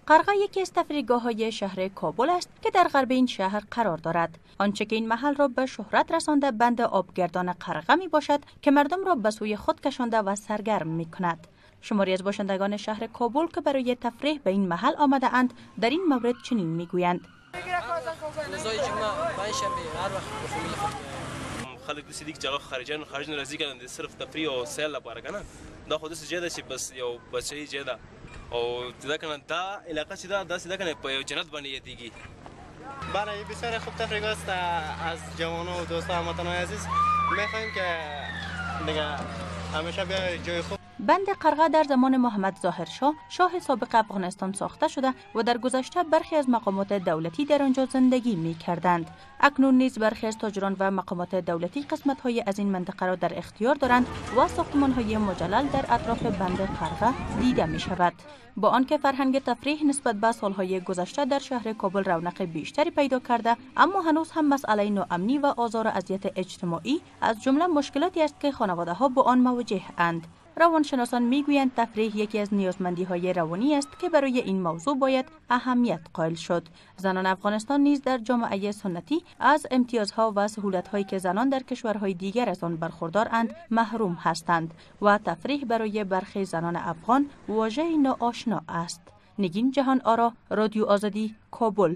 قرغه یکی از تفریحگاه‌های شهر کابل است که در غرب این شهر قرار دارد. آنچه که این محل را به شهرت رسانده بند آبگردان قرغه می باشد که مردم را به سوی خود کشانده و سرگرم می کند. شماری از باشندگان شهر کابل که برای تفریح به این محل آمده اند در این مورد چنین می گویند: خلک داسې دي چې هغه خارجیان خارج نه راځي کنه، صرف تفریح او سیل لپاره کنه. دا خو داسې ځای ده چې بس یو بچي ځای ده او دا کنه دا علاقه چې دا داسې ده کنه په یو جنت باندې یادېږي. بله، این بسیار خوب تفریح است. از جوانان و دوستان هموطنان عزیز میخواهیم که دیگه همیشه بیای جای خوب. بند قرغه در زمان محمد ظاهر شاه، شاه سابق افغانستان ساخته شده و در گذشته برخی از مقامات دولتی در آنجا زندگی می کردند. اکنون نیز برخی از تاجران و مقامات دولتی قسمت های از این منطقه را در اختیار دارند و ساختمان های مجلل در اطراف بند قرغه دیده می شود. با آنکه فرهنگ تفریح نسبت به سالهای گذشته در شهر کابل رونق بیشتری پیدا کرده، اما هنوز هم مسئله ناامنی و آزار و اذیت اجتماعی از جمله مشکلاتی است که خانواده ها با آن مواجه اند. روانشناسان میگویند تفریح یکی از نیازمندی‌های روانی است که برای این موضوع باید اهمیت قائل شد. زنان افغانستان نیز در جامعه سنتی از امتیازها و سهولت‌هایی که زنان در کشورهای دیگر از آن برخوردارند محروم هستند و تفریح برای برخی زنان افغان واژه‌ای ناآشنا است. نگین جهان آرا، رادیو آزادی، کابل.